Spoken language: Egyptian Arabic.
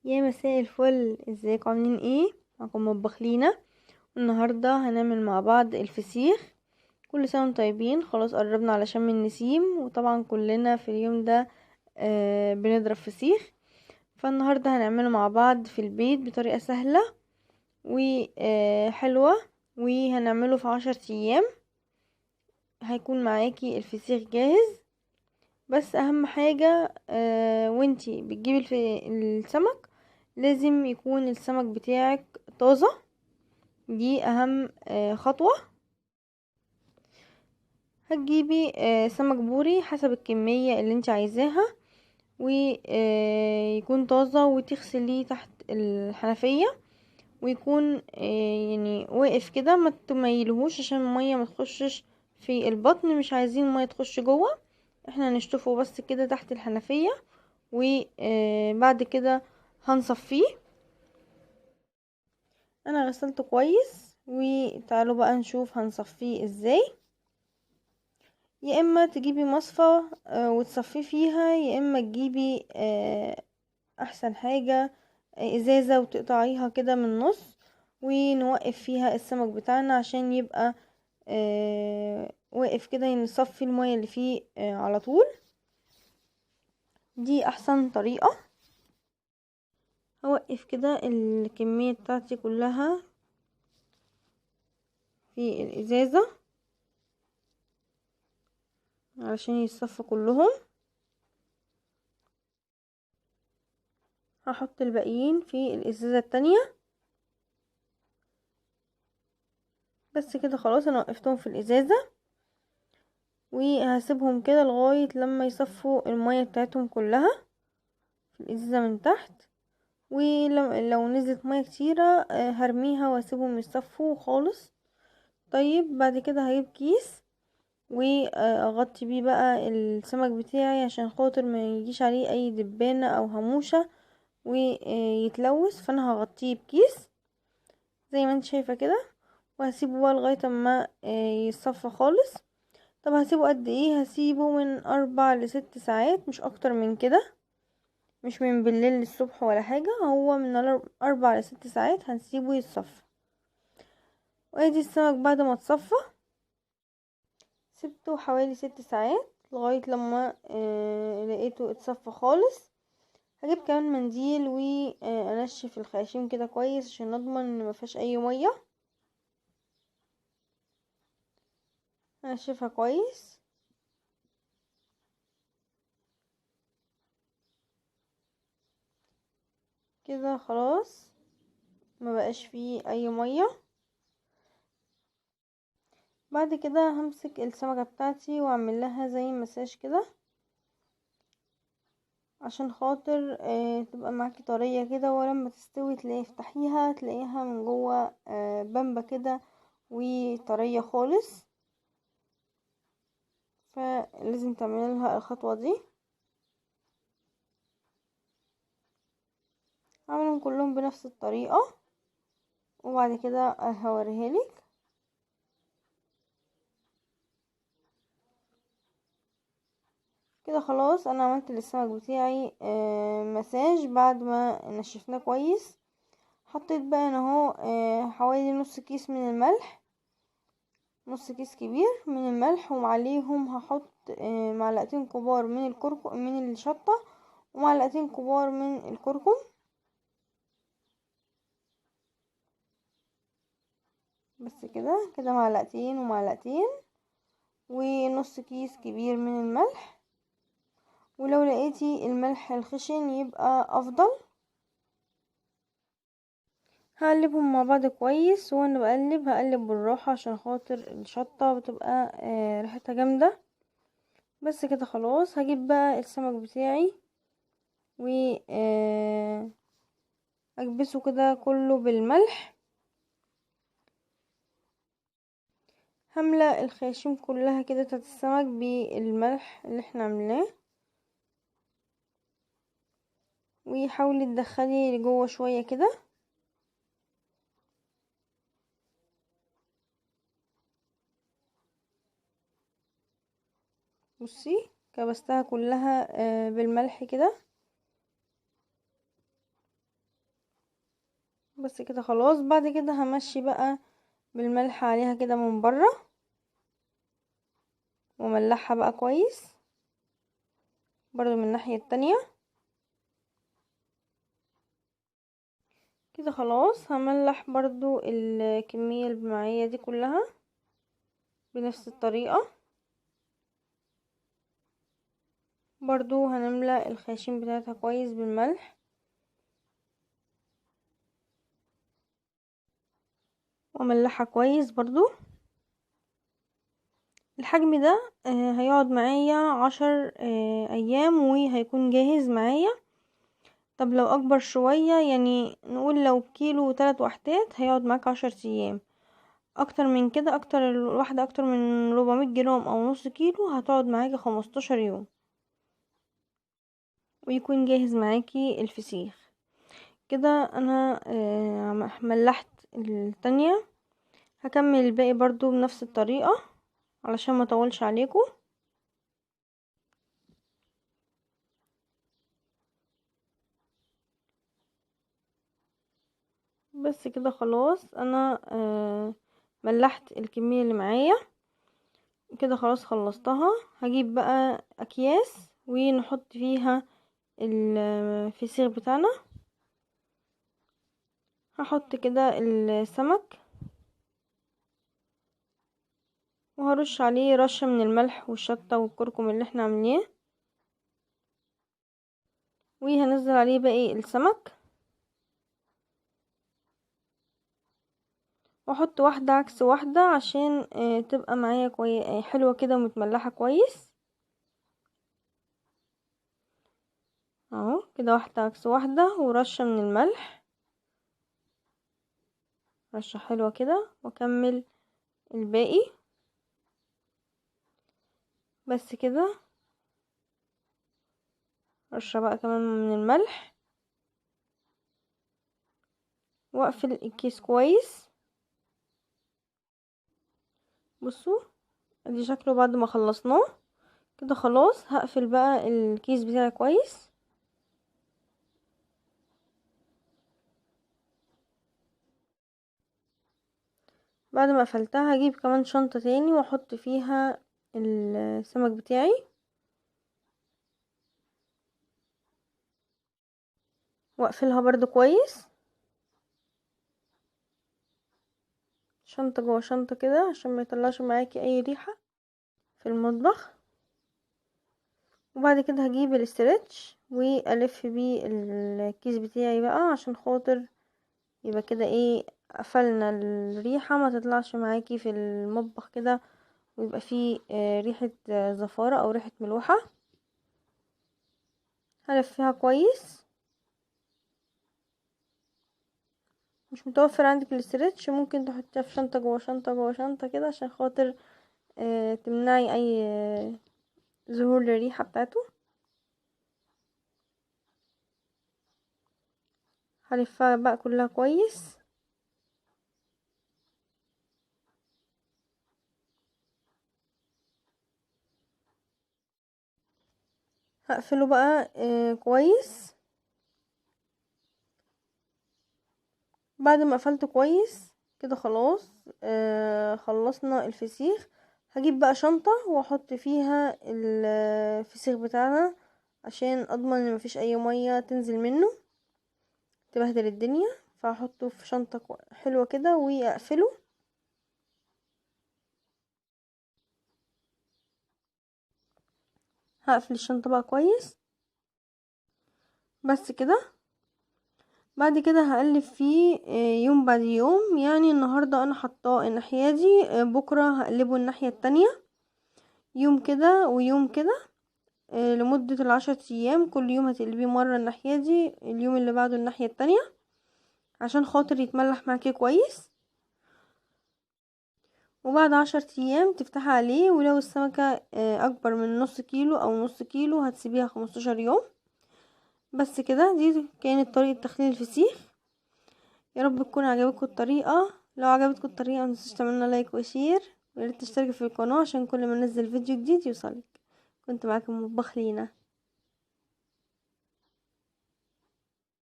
يا مساء الفل، ازيكم عاملين ايه؟ معاكم مطبخ لينا. النهارده هنعمل مع بعض الفسيخ. كل سنة وانتم طيبين. خلاص قربنا على شم النسيم، وطبعا كلنا في اليوم ده بنضرب فسيخ. فالنهارده هنعمله مع بعض في البيت بطريقة سهلة وحلوه، وهنعمله في 10 ايام. هيكون معاكي الفسيخ جاهز. بس اهم حاجة وانتي بتجيبي السمك لازم يكون السمك بتاعك طازة، دي اهم خطوة. هتجيبي سمك بوري حسب الكمية اللي انت عايزاها، ويكون طازة، وتغسليه تحت الحنفية، ويكون يعني واقف كده، ما تميلهوش عشان المية ما تخشش في البطن. مش عايزين المية تخش جوه، احنا هنشطفه بس كده تحت الحنفية، وبعد كده هنصفيه. انا غسلته كويس، وتعالوا بقى نشوف هنصفيه ازاي. يا اما تجيبي مصفى وتصفية فيها، يا اما تجيبي احسن حاجة ازازة وتقطعيها كده من النص، ونوقف فيها السمك بتاعنا عشان يبقى واقف كده، نصفي المية اللي فيه على طول. دي احسن طريقة. هوقف كده الكمية بتاعتي كلها في الازازة علشان يتصفوا كلهم. هحط الباقيين في الازازة التانية. بس كده خلاص انا وقفتهم في الازازة، وهسيبهم كده لغاية لما يصفوا المية بتاعتهم كلها في الازازة من تحت. ولو نزلت مية كتيرة هرميها واسيبهم يصفوا خالص. طيب بعد كده هجيب كيس واغطي بيه بقى السمك بتاعي عشان خاطر ما يجيش عليه اي دبانة او هموشة ويتلوث، فانا هغطيه بكيس زي ما انت شايفة كده، وهسيبه بقى لغاية ما يتصفى خالص. طب هسيبه قد ايه؟ هسيبه من 4 ل6 ساعات، مش اكتر من كده، مش من بالليل للصبح ولا حاجة، هو من 4 ل6 ساعات هنسيبه يتصفى. وادي السمك بعد ما اتصفى سبته حوالي 6 ساعات لغاية لما لقيته اتصفى خالص. هجيب كمان منديل وانشف الخياشيم كده كويس عشان نضمن ان مفيهاش اي مية. انشفها كويس. كده خلاص ما بقاش فيه اي مية. بعد كده همسك السمكة بتاعتي واعمل لها زي مساج كده عشان خاطر تبقى معاكي طرية كده، ولما تستوي تلاقي افتحيها تلاقيها من جوه بامبه كده وطريه خالص. فلازم تعملي لها الخطوة دي. هعملهم كلهم بنفس الطريقة وبعد كده هوريها لك. كده خلاص انا عملت للسمك بتاعي مساج بعد ما نشفناه كويس. حطيت بقى انا اهو حوالي نص كيس من الملح، نص كيس كبير من الملح، وعليهم هحط معلقتين كبار من الكركم من الشطه، ومعلقتين كبار من الكركم. بس كده كده معلقتين ومعلقتين، ونص كيس كبير من الملح. ولو لقيتي الملح الخشن يبقى افضل. هقلبهم مع بعض كويس، وانا بقلب هقلب بالراحة عشان خاطر الشطه بتبقى ريحتها جامدة. بس كده خلاص هجيب بقى السمك بتاعي و اكبسه كده كله بالملح. هملأ الخياشيم كلها كده بتاعت السمك بالملح اللي احنا عملناه، وحاولي تدخلي لجوه شوية كده. بصي كبستها كلها بالملح كده. بس كده خلاص. بعد كده همشي بقى بالملح عليها كده من بره، وملحها بقى كويس برضو من الناحية التانية كده. خلاص هملح برضو الكمية اللي معايا دي كلها بنفس الطريقة. برضو هنملأ الخياشيم بتاعتها كويس بالملح، وملحها كويس برضو. الحجم ده هيقعد معايا 10 ايام وهيكون جاهز معايا. طب لو اكبر شوية، يعني نقول لو كيلو وتلات وحدات، هيقعد معاك 10 ايام. اكتر من كده، اكتر الواحدة اكتر من 400 جرام او نص كيلو، هتقعد معاكي 15 يوم ويكون جاهز معاكي الفسيخ. كده انا ملحت التانية، هكمل الباقي برضو بنفس الطريقة علشان ما اطولش عليكم. بس كده خلاص انا ملحت الكمية اللي معايا كده، خلاص خلصتها. هجيب بقى اكياس ونحط فيها الفسيخ بتاعنا. هحط كده السمك وهرش عليه رشة من الملح والشطة والكركم اللي احنا عاملينه، وهنزل عليه باقي السمك، واحط واحدة عكس واحدة عشان تبقى معايا حلوة كده ومتملحة كويس اهو. كده واحدة عكس واحدة ورشة من الملح، رشة حلوة كده، واكمل الباقي. بس كده رشة بقى كمان من الملح، واقفل الكيس كويس. بصوا ادي شكله بعد ما خلصناه كده. خلاص هقفل بقى الكيس بتاعي كويس. بعد ما قفلتها هجيب كمان شنطة تاني واحط فيها السمك بتاعي، واقفلها برضو كويس، شنطة جوه شنطة كده عشان ما يطلعش معاكي اي ريحة في المطبخ. وبعد كده هجيب ال stretch والف بيه الكيس بتاعي بقى عشان خاطر يبقى كده ايه، قفلنا الريحة ما تطلعش معاكي في المطبخ كده، ويبقى فيه ريحة زفارة او ريحة ملوحة. هلفها كويس. مش متوفر عندك ال stretch ممكن تحطيها في شنطة جوه شنطة جوه شنطة كده عشان خاطر تمنعي اي ظهور للريحة بتاعته. هلفها بقى كلها كويس. هقفله بقى كويس. بعد ما قفلته كويس كده خلاص خلصنا الفسيخ. هجيب بقى شنطة واحط فيها الفسيخ بتاعنا عشان اضمن ان مفيش اي مية تنزل منه تبهدل الدنيا، فهحطه في شنطة حلوة كده واقفله. هقفل الشنطة بقى كويس بس كده. بعد كده هقلب فيه يوم بعد يوم، يعني النهاردة انا حطاه الناحية دي، بكرة هقلبه الناحية التانية، يوم كده ويوم كده لمدة 10 ايام. كل يوم هتقلبيه مرة الناحية دي، اليوم اللي بعده الناحية التانية عشان خاطر يتملح معاكي كويس. وبعد 10 ايام تفتحي عليه، ولو السمكة اكبر من نص كيلو او نص كيلو هتسيبيها 15 يوم بس كده. دي كانت طريقة تخليل الفسيخ. يا رب تكون عجبتكم الطريقة. لو عجبتكم الطريقة متنسوش تعملوا like و share، وياريت تشتركوا في القناة عشان كل ما انزل فيديو جديد يوصلك. كنت معاكم مطبخ لينا.